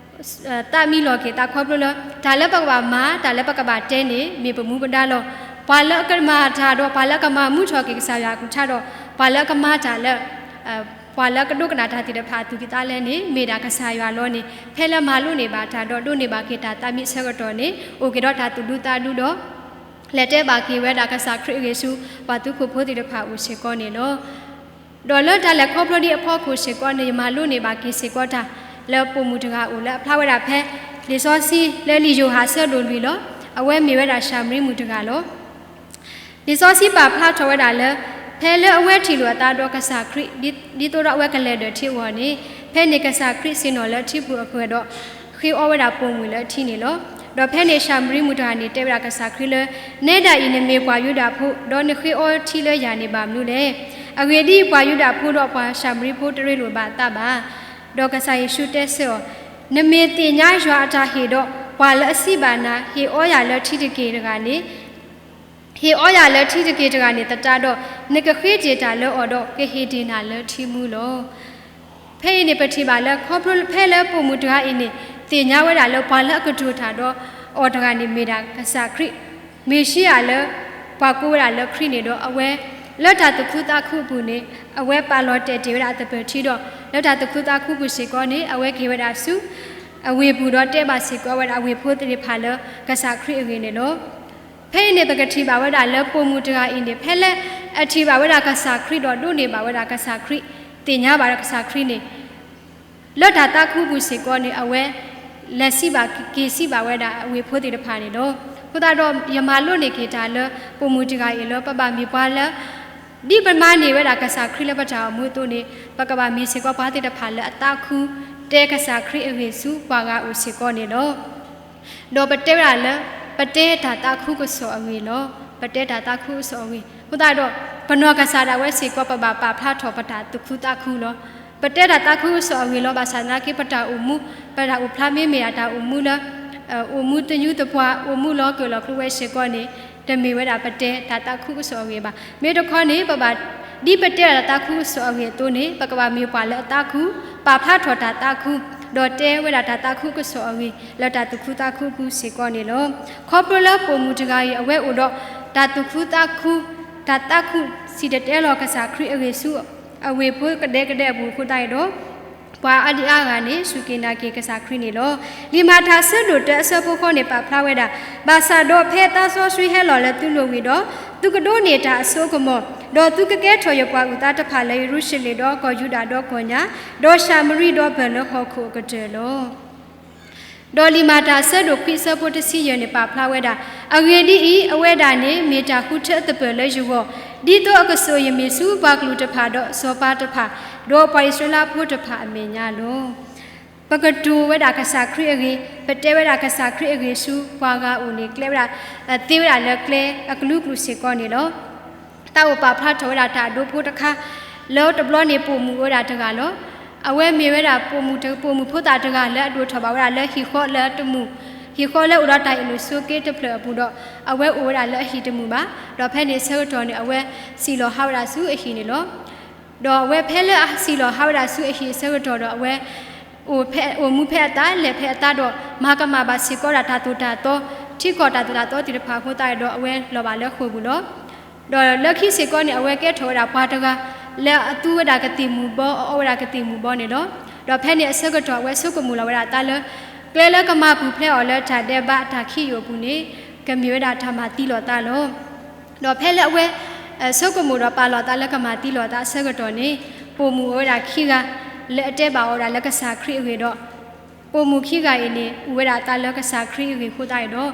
သးမံလီၤက့ၤသးခီဖျိလၢ တၢ်လၢပကဘၣ်မၤ တၢ်လၢပကဘၣ်တဲန့ၣ် မ့ၢ်ပမူပဒါလီၤ. ပှၤလၢအကမၤတၢ်ဒီး ပှၤလၢအကမၤမူထီၣ်က့ၤကစၢ်ယွၤအကလုၢ်ကထါဒီး ပှၤလၢအကမၤတၢ်လၢ ပှၤလၢအကဒိကနၣ်တၢ်သ့ၣ်တဖၣ်အသူၣ်ကံၢ်သးလဲန့ၣ် မ့ၢ်ဒၣ်ကစၢ်ယွၤလီၤန့ၣ် ဖဲလၢမၤလိန့ၢ်ဘၣ်တၢ်ဒီး ဒိးန့ၢ်ဘၣ်က့ၤတၢ်သးမံအဆၢကတီၢ်န့ၣ် အိၣ်က့ၤဒီးတၢ်သူၣ်ဒူသးဒူဒီး လဲၤတဲဘၣ်က့ၤဝဲဒၣ်ကစၢ်ခရံာ်အဂ့ၢ်ဆူ ပှၤသုးခိၣ်ဖိသ့ၣ်တဖၣ်အအိၣ်စ့ၢ်ကီးန့ၣ်လီၤ. ဒီးလၢတၢ်လဲၤခီဖျိဒ်အဖီခိၣ်စ့ၢ်ကီးန့ၣ် ယမၤလိန့ၢ်ဘၣ်က့ၤစ့ၢ်ကီးတၢ် လၢပိာ်မုၣ်တဂၤအိၣ်လၢအဖျါဝဲဒၣ်ဖဲ လံာ်စီဆှံလၢလံာ်ယိၤဟၣ်အဆၢဒိၣ်လွံၢ်လီၤ. အဝဲမ့ၢ်ဝဲဒၣ်ၡၤမရံမုၣ်တဂၤလီၤ. လံာ်စီဆှံပာ်ဖျါထီၣ်ဝဲဒၣ်လၢ ဖဲလၢအဝဲထံၣ်လိာ်အသးဒီးကစၢ်ခရံာ် ဒ်သိးဒီးအဝဲကလဲၤဒၢၣ်ထံအဂီၢ်န့ၣ်, ဖဲန့ၣ်ကစၢ်ခရံာ်ဆ့ၣ်နီၤလၢထံပူၤအဃၢၤဒီး ဃ့အီဝဲဒၣ်ပိာ်မုၣ်လၢအထံန့ၣ်လီၤ. ဒီးဖဲန့ၣ်ၡၤမရံမုၣ်တဂၤန့ၣ် တဲဝဲဒၣ်ကစၢ်ခရံာ်လၢ နဲဒၣ်အံၤနမ့ၢ်ပှၤယူဒၤဖိ ဒီးနဃ့အီထံလၢယၤန့ၣ်ဘၣ်မနုၤလဲၣ်. အဂ့ၢ်ဒ်အံၤ, ပှၤယူဒၤဖိဒီးပှၤၡၤမရံဖိတရ့လိာ်ဘၣ်အသးဘၣ်. ဒီးကစၢ်ယ့ၣ်ၡူးတဲဆၢအီၤ, နမ့ၢ်သ့ၣ်ညါယွၤအတၢ်ဟ့ၣ်ဒီး ပှၤလၢအစံးဘၣ်နၤ ဟ့ၣ်အီယၤလၢထံတက့ၢ်တဂၤန့ၣ် ဟ့ၣ်အီယၤလၢထံတက့ၢ်တဂၤန့ၣ်သတးဒီး, နကဃ့တ့ၢ်တၢ်လၢအီၤဒီး ကဟ့ၣ်တ့ၢ်နၤလၢထံမူလီၤ. ဖဲအံၤန့ၣ်ပထံၣ်ဘၣ်လၢ ခီဖျိဖဲလၢပိာ်မုၣ်တဂၤအံၤန့ၣ် သ့ၣ်ညါဝဲဒၣ်လၢပှၤလၢအကတိၤတၢ်ဒီးအီၤတဂၤန့ၣ်မ့ၢ်ဒၣ်ကစၢ်ခရံာ်, မ့ၣ်ၡံအၤလၢ ပှၤကိးဝဲဒၣ်လၢခရံာ်န့ၣ်ဒီး အဝဲ လၢတၢ်သူၣ်ခုသးခုအပူၤန့ၣ် အဝဲပာ်လီၤတဲာ်တ့ၢ်ဝဲဒၣ်အသပၢၤထံဒီး လၢတၢ်သူၣ်ခုသးခုအပူၤစ့ၢ်ကီးန့ၣ် အဝဲက့ၤဝဲဒၣ်ဆူ အဝ့ၢ်ပူၤဒီးတဲဘၣ်စ့ၢ်ကီးဝဲဒၣ်အဝ့ၢ်ဖိသ့ၣ်တဖၣ်လၢ ကစၢ်ခရံာ်အဂ့ၢ်န့ၣ်လီၤ. ဖဲအံၤန့ၣ် ပကထံၣ်ဘၣ်ဝဲဒၣ်လၢပိာ်မုၣ်တဂၤအံၤန့ၣ် ဖဲလၢအထံၣ်ဘၣ်ဝဲဒၣ်ကစၢ်ခရံာ်ဒီးဒိးန့ၢ်ဘၣ်ဝဲဒၣ်ကစၢ်ခရံာ်, သ့ၣ်ညါဘၣ်ဒီးကစၢ်ခရံာ်န့ၣ် လၢတၢ်သးခုပူၤစ့ၢ်ကီးန့ၣ် အဝဲ လဲၤစံးဘၣ်က့ၤစံးဘၣ်ဝဲဒၣ်အဝ့ၢ်ဖိသ့ၣ်တဖၣ်န့ၣ်လီၤ. အဃိသတးဒီး ယမၤလိန့ၢ်က့ၤတၢ်လၢပိာ်မုၣ်တဂၤအံၤလၢ ပဘၣ်မ့ၢ်ပှၤလၢ ဒ်ပမၤန့ၢ်ဝဲဒၣ်ကစၢ်ခရံာ်လၢပတၢ်အိၣ်မူအသိးန့ၣ် ပကဘၣ်မ့ၢ်စ့ၢ်ကီးပှၤသ့ၣ်တဖၣ်လၢအသးခု တဲကစၢ်ခရံာ်အဂ့ၢ်ဆူပှၤဂၤအအိၣ်စ့ၢ်ကီးန့ၣ်လီၤ. ဒီးပတဲဝဲဒၣ်လၢ ပတဲတၢ်သးခုကစီၣ်အဂ့ၢ်လီၤ. ပတဲတၢ်သးခုကစီၣ်အဂ့ၢ်. အဃိသတးဒီး ပနီၢ်ကစၢ်ဒၣ်ဝဲစ့ၢ်ကီး ပဘၣ်ပာ်ဖျါထီၣ်ပတၢ်သူၣ်ခုသးခုလီၤ. ပတဲတၢ်သးခုကစီၣ်အဂ့ၢ်လီၤ. ဘၣ်ဆၣ်သနာ်က့ ပတၢ်အိၣ်မူ ပတၢ်အိၣ်ဖျါမ့မ့ၢ်ဒၣ်တၢ်အိၣ်မူလၢ အိၣ်မူသညူသပှၢ် အိၣ်မူလီၤကၢၢ်လီၤကျိၤဝဲစ့ၢ်ကီးန့ၣ် တမ့ၢ်ဝဲဒၣ်ပတဲတၢ်သးခုကစီၣ်အဂ့ၢ်ဘၣ်. မ့ၢ်တခီန့ၣ် ပဘၣ် ဒ်ပတဲဒၣ်တၢ်သးခုကစီၣ်အဂ့ၢ်အသိးန့ၣ် ပကဘၣ်မ့ၢ်ပှၤလၢအသးခု ပာ်ဖျါထီၣ်တၢ်သးခု ဒီးတဲဝဲဒၣ်တၢ်သးခုကစီၣ်အဂ့ၢ် လၢတၢ်သူၣ်ခုသးခုအပူၤစ့ၢ်ကီးန့ၣ်လီၤ. ခီဖျိလၢပိာ်မုၣ်တဂၤအံၤ အဝဲအိၣ်ဒီးတၢ်သူၣ်ခုသးခု တၢ်သးခု စံၣ်တဲၤတဲလီၤကစၢ်ခရံာ်အဂ့ၢ်ဆူ အဝ့ၢ်ဖိကဒဲကဒဲအပူၤအဃိသတးဒီး ပှၤအါဒံအါဂၤန့ၣ် စူၢ်က့ၤနာ်က့ၤကစၢ်ခရံာ်န့ၣ်လီၤ. လံာ်မၤတၢ်အဆၢဒိၣ်တၢအဆၢဖိဃိးန့ၣ် ပာ်ဖျါဝဲဒၣ်, ဘၣ်ဆၣ်ဒီးဖဲသးစီဆှံဟဲလီၤလၢသုလိၤဝံၤဒီး, သုကဒိးန့ၢ်တၢ်အစိအကမီၤ, ဒီးသုကကဲထီၣ်ယပှၤအုၣ်သးတဖၣ်လၢယရူၤၡလ့ၣ်ဒီးကီၢ်ယူဒၤဒီးကီၢ်ညါ, ဒီးၡၤမရံဒီးပၢၢ်လၢဟီၣ်ခိၣ်အကတၢၢ်လီၤ. ဒီးလံာ်မၤတၢ်အဆၢဒိၣ်ခွံအဆၢဖိတဆံယဲၢ်န့ၣ် ပာ်ဖျါဝဲဒၣ်, အဂ့ၢ်ဒ်အံၤ, အဝဲဒၣ်န့ၣ်မ့ၢ်တၢ်ဃုထၢအသပၢၤလၢယဂီၢ်, ဒ်သိးအကစိာ်ယမံၤဆူပှၤကလုာ်တဖၣ်ဒီးစီၤပၤတဖၣ်, ဒီးပှၤအံၣ်စရ့လးဖိတဖၣ်အမဲာ်ညါလီၤ. ပကတိၤဝဲဒၣ်ကစၢ်ခရံာ်အဂ့ၢ်, ပတဲဝဲဒၣ်ကစၢ်ခရံာ်အဂ့ၢ်ဆူပှၤဂၤအအိၣ်န့ၣ် ကျဲဝဲဒၣ်, သ့ဝဲဒၣ်လၢကျဲအကလုာ်ကလုာ်စ့ၢ်ကီးန့ၣ်လီၤ. သးအိၣ်ပာ်ဖျါထီၣ်ဝဲဒၣ်တၢ်အဒိဖိတခါ, လၢတဘျီန့ၣ်ပိာ်မုၣ်အိၣ်ဝဲဒၣ်တဂၤလီၤ. အဝဲမ့ၢ်ဝဲဒၣ်ပိာ်မုၣ်တ, ပိာ်မုၣ်ဖိသၣ်တဂၤလၢအဒိၣ်ထီၣ်ဘၣ်ဝဲဒၣ်လၢဟံၣ်ဃီလၢတမုာ်, ဟံၣ်ဃီလၢအိၣ်ဒီးတၢ်အ့ၣ်လိာ်ဆိးက့တဖျၢၣ်အပူၤဒီး, အဝဲအိၣ်ဝဲဒၣ်လၢအဟံၣ်တမုာ်ဘၣ်. ဒီးဖဲန့ၣ်အဆၢကတီၢ်န့ၣ် အဝဲစံၣ်လီၤဟးဝဲဒၣ်ဆူအဟံၣ်န့ၣ်လီၤ. ဒီးအဝဲဖဲလၢအစံၣ်လီၤဟးဝဲဒၣ်ဆူအဟံၣ်အဆၢကတီၢ်ဒီး အဝဲ အိၣ်ဖဲ, အိၣ်မူဖဲအသး လဲၤဖဲအသးဒီး မၤကမၣ်ဘၣ်စ့ၢ်ကီးဒၣ်တၢ်သိၣ်တၢ်သီ, ထံကီၢ်တၢ်သိၣ်တၢ်သီသ့ၣ်တဖၣ်အဃိသတးဒီး အဝဲလီၤဘၣ်လၢဃိာ်ပူၤလီၤ. ဒီးလၢခံစ့ၢ်ကီးန့ၣ် အဝဲကဲထီၣ်ဝဲဒၣ်ပှၤတဂၤ လၢအသူဝဲဒၣ်ကသံၣ်မူၤဘီ အအီဝဲဒၣ်ကသံၣ်မူၤဘီန့ၣ်လီၤ. ဒီးဖဲန့ၣ်အဆၢကတီၢ် အဝဲဆိကမိၣ်လီၤဝဲဒၣ်အသးလၢ ကျဲလၢကမၤပူၤဖျဲးအီၤလၢတၢ်ဒဲးဘးတၢ်ခံးယိာ်အပူၤန့ၣ် ကမ့ၢ်ဝဲဒၣ်တၢ်မၤသံလီၤသးလီၤ. ဒီးဖဲလၢအဝဲ ဆိကမိၣ်ဒီးပာ်လီၤသးလၢကမၤသံလီၤသးအဆၢကတီၢ်န့ၣ် ပိာ်မုၣ်အိၣ်ဝဲဒၣ်ခံဂၤ လၢအတဲဘၣ်အီၤဒၣ်လၢကစၢ်ခရံာ်အဂ့ၢ်ဒီး ပိာ်မုၣ်ခံဂၤအံၤန့ၣ် အုၣ်ဝဲဒၣ်သးလၢကစၢ်ခရံာ်အဂ့ၢ်အဃိသတးဒီး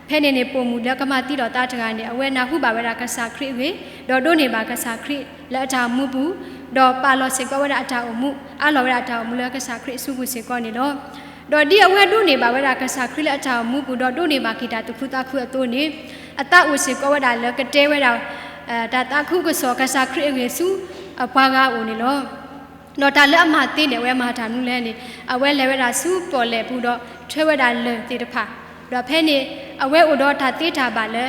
ဖဲန့ၣ်န့ၣ် ပိာ်မုၣ်လၢကမၤသံဒီးသးတဂၤန့ၣ် အဝဲနၢ်ဟူဘၣ်ဝဲဒၣ်ကစၢ်ခရံာ်အဂ့ၢ် ဒီးဒိးန့ၢ်ဘၣ်ကစၢ်ခရံာ်လၢအတၢ်အိၣ်မူပူၤ ဒီးပာ်လီၤစ့ၢ်ကီးဝဲဒၣ်အတၢ်အိၣ်မူ အးလီၤဝဲဒၣ်တၢ်အိၣ်မူလၢကစၢ်ခရံာ်အစုပူၤစ့ၢ်ကီးန့ၣ်လီၤ. ဒီးဒ်အဝဲဒိးန့ၢ်ဘၣ်ဝဲဒၣ်ကစၢ်ခရံာ်လၢအတၢ်အိၣ်မူပူၤ ဒီးဒိးန့ၢ်ဘၣ်က့ၤတၢ်သူၣ်ခုသးခုအသိးန့ၣ် အသးအိၣ်စ့ၢ်ကီးဝဲဒၣ်လၢကတဲဝဲဒၣ် တၢ်သးခုကစီၣ်ကစၢ်ခရံာ်အဂ့ၢ်ဆူအပှၤဂၤအအိၣ်န့ၣ်လီၤ. ဒီးတၢ်လၢအမၤသ့န့ၣ် အဝဲမၤတၢ်မနုၤလဲၣ်န့ၣ် အဝဲလဲၤဝဲဒၣ်ဆူပီၣ်လဲၣ်ပူၤဒီးထွဲဝဲဒၣ်လၢၢ်သ့ၣ်တဖၣ်, ဒီးဖဲန့ၣ် အဝဲအိၣ်ဒီးတၢ်သ့တၢ်ဘၣ်လၢ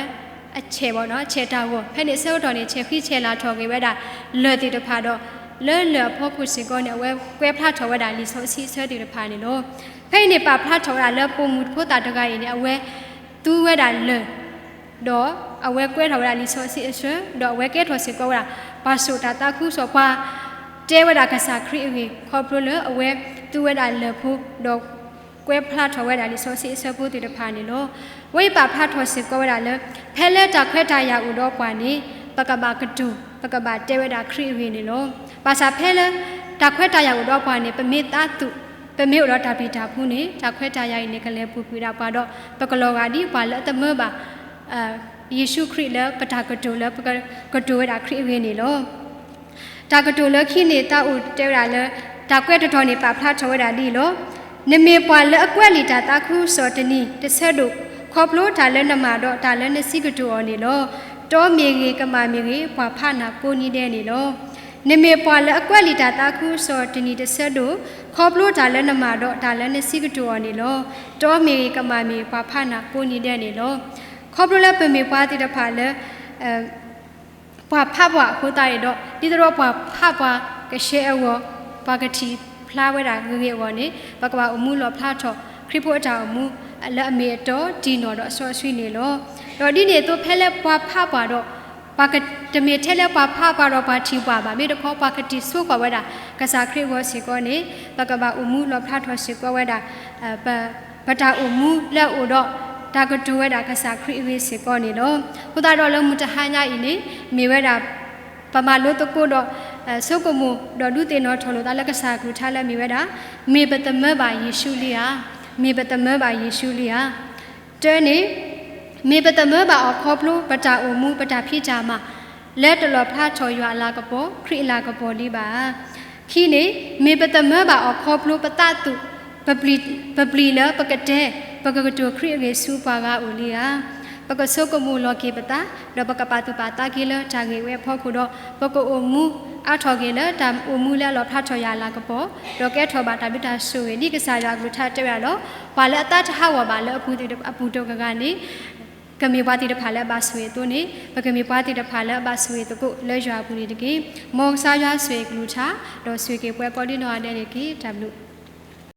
အဆဲးဘၣ်နီၤ ဆဲးတၢ်ဂီၤ, ဖဲန့ၣ်အဆၢကတီၢ်န့ၣ် ဆဲးဃံဆဲးလၤထီၣ်က့ၤဝဲဒၣ်လၢၢ်သ့ၣ်တဖၣ်ဒီး လၢလၢၢ်အဖီခိၣ်စ့ၢ်ကီးန့ၣ် အဝဲကွဲးဖျါထီၣ်ဝဲဒၣ်လံာ်စီဆှံအဆၢသ့ၣ်တဖၣ်န့ၣ်လီၤ. ဖဲအံၤန့ၣ် ပာ်ဖျါထီၣ်ဝဲဒၣ်လၢပိာ်မုၣ်ဖိသၣ်တဂၤအံၤန့ၣ် အဝဲသူဝဲဒၣ်လၢၢ် ဒီးအဝဲကွဲးထီၣ်ဝဲဒၣ်လံာ်စီဆှံအဆၢ, ဒီးအဝဲကဲထီၣ်စ့ၢ်ကီးဝဲဒၣ် ပှၤစိာ်တၢ်သးခုကစီၣ် ပှၤတဲဝဲဒၣ်ကစၢ်ခရံာ်အဂ့ၢ် ခီဖျိလၢအဝဲသူဝဲဒၣ်လၢၢ်ဖိ ဒီးကွဲးဖျါထီၣ်ဝဲဒၣ်လံာ်စီဆှံအဆၢဖိသ့ၣ်တဖၣ်န့ၣ်လီၤ. အဝဲအံၤပာ်ဖျါထီၣ်စ့ၢ်ကီးဝဲဒၣ်လၢ ဖဲလၢတၢ်ခွဲးတၢ်ယာ်အိၣ်ဒီးပှၤန့ၣ် ပကဘၣ်ကတိၤ ပကဘၣ်တဲဝဲဒၣ်ခရံာ်အဂ့ၢ်န့ၣ်လီၤ. ဘၣ်ဆၣ်ဖဲလၢ တၢ်ခွဲးတၢ်ယာ်အိၣ်ဒီးပှၤန့ၣ် ပမ့ၢ်သးသူၣ် ပမ့ၢ်အိၣ်ဒီးတၢ်ပျံၤတၢ်ဖုးန့ၣ် တၢ်ခွဲးတၢ်ယာ်အံၤန့ၣ် ကလဲၤပူၤကွံာ်ဒၣ်ပှၤဒီး ပကလီၤဂာ်ဒ်ပှၤလၢအတမၢဘၣ် ယ့ၣ်ၡူးခရံာ်လၢပတၢ်ကတိၤလၢပကကတိၤဝဲဒၣ်ခရံာ်အဂ့ၢ်န့ၣ်လီၤ. တၢ်ကတိၤလၢခံန့ၣ် သးအိၣ်တဲဝဲဒၣ်လၢ တၢ်ကွဲးတတီၤန့ၣ် ပာ်ဖျါထီၣ်ဝဲဒၣ်ဒ်အံၤလီၤ. နမ့ၢ်ပှၤလၢအကွဲးလံာ်တၢ်သးခုကစီၣ်တနံၤတဆၢဒိၣ် ခီဖျိတၢ်လၢနမၤဒီးတၢ်လၢနစံးကတိၤအီၤန့ၣ်လီၤ. တီမ့ၢ်ဂ့ၤ ကမၣ်မ့ၢ်ဂ့ၤ ပှၤဖးနၤကိးနံၤဒဲးန့ၣ်လီၤ. နမ့ၢ်ပှၤလၢအကွဲးလံာ်တၢ်သးခုကစီၣ်တနံၤတဆၢဒိၣ် ခီဖျိတၢ်လၢနမၤဒီးတၢ်လၢနစံးကတိၤအီၤန့ၣ်လီၤ. တီမ့ၢ်ဂ့ၤ ကမၣ်မ့ၢ်ဂ့ၤ ပှၤဖးနၤကိးနံၤဒဲးန့ၣ်လီၤ. ခီဖျိလၢပမ့ၢ်ပှၤသ့ၣ်တဖၣ်လၢ ပှၤဖးပှၤအဃိသတးန့ၣ်ဒီး ဒ်သိးဒီးပှၤဖးပှၤကဆှဲအဂီၢ် ပှၤကထံၣ်ဖျါဝဲဒၣ်ဂ့ၤဂ့ၤအဂီၢ်န့ၣ် ပကဘၣ်အိၣ်မူလီၣ်ဖျါထီၣ် ခရံာ်ဖိအတၢ်အိၣ်မူ လၢအမ့ၢ်အတီတံၢ်နီၢ်ဒီးအစီအဆှံန့ၣ်လီၤ. ဒီးဒ်န့ၣ်အသိး ဖဲလၢပှၤဖးပှၤဒီး ပှၤက တမ့ၢ်ထဲလၢပှၤဖးပှၤဒီးပှၤထံၣ်ပှၤဘၣ်, မ့ၢ်တခီ ပှၤကတံၢ်ဆိပာ်ဝဲဒၣ် ကစၢ်ခရံာ်အဂီၢ်စ့ၢ်ကီးန့ၣ် ပကဘၣ်အိၣ်မူလီၣ်ဖျါထီၣ်စ့ၢ်ကီးဝဲဒၣ် ပ ပတၢ်အိၣ်မူလၢအအိၣ်ဒီး တၢ်ကတိၤဝဲဒၣ်ကစၢ်ခရံာ်အဂ့ၢ်စ့ၢ်ကီးန့ၣ်လီၤ. အဃိသတးဒီးလၢမုၢ်တဟါညါအံၤန့ၣ် မ့ၢ်ဝဲဒၣ် ပမၤလိသကိးဒီး ဆိကမိၣ်ဒီးဒုးသ့ၣ်နီၣ်ထီၣ်လိာ်သးလၢကစၢ်ကလုၢ်ကထါလၢအမ့ၢ်ဝဲဒၣ် မ့ၢ်ပသမၢဘၣ်ယ့ၣ်ၡူးလံဧါ, မ့ၢ်ပသမၢဘၣ်ယ့ၣ်ၡူးလံဧါ. တၢန့ၣ် မ့ၢ်ပသမၢဘၣ်အီၤခီဖျိပတၢ်အိၣ်မူပတၢ်ဖံးတၢ်မၤ လၢတလီၣ်ဖျါထီၣ်ယွၤအလၤကပီၤ ခရံာ်အလၤကပီၤလံဘၣ်ဧါ. ခံန့ၣ် မ့ၢ်ပသမၢဘၣ်အီၤခီဖျိပသးသူၣ် ပပျံၤ ပပျံၤလၢပကတဲ ပကကတိၤခရံာ်အဂ့ၢ်ဆူပှၤဂၤအအိၣ်လံဧါ. ပကဆိကမိၣ်လီၤက့ၤပသး ဒီးပကပာ်သူၣ်ပာ်သးက့ၤလၢတၢ်ဂ့ၢ်ဝဲအဖီခိၣ်ဒီး ပကအိၣ်မူအါထီၣ်က့ၤလၢတၢ်အိၣ်မူလၢအလီၣ်ဖျါထီၣ်ယွၤအလၤကပီၤ ဒီးကဲထီၣ်ဘၣ်တၢ်ဘျုးတၢ်ဆိၣ်ဂ့ၤ ဒ်ကစၢ်ယွၤအကလုၢ်ကထါတဲဝဲဒၣ်လီၤ. ပှၤလၢအသးတဟးဂီၤဘၣ်လၢအပူၤတဂၤန့ၣ် ကမ့ၢ်ပှၤသ့ၣ်တဖၣ်လၢအဘၣ်ဆိၣ်ဂ့ၤအသိးန့ၣ် ပကမ့ၢ်ပှၤသ့ၣ်တဖၣ်လၢအဘၣ်ဆိၣ်ဂ့ၤသကိးလၢယွၤအပူၤန့ၣ်တက့ၢ်. မ်ကစၢ်ယွၤဆိၣ်ဂ့ၤကလုၢ်ကထါ ဒီးဆိၣ်ဂ့ၤက့ၤပှၤကိးဒံနီၢ်ဂၤဒဲးန့ၣ်တက့ၢ်. တၢ်ဘျုး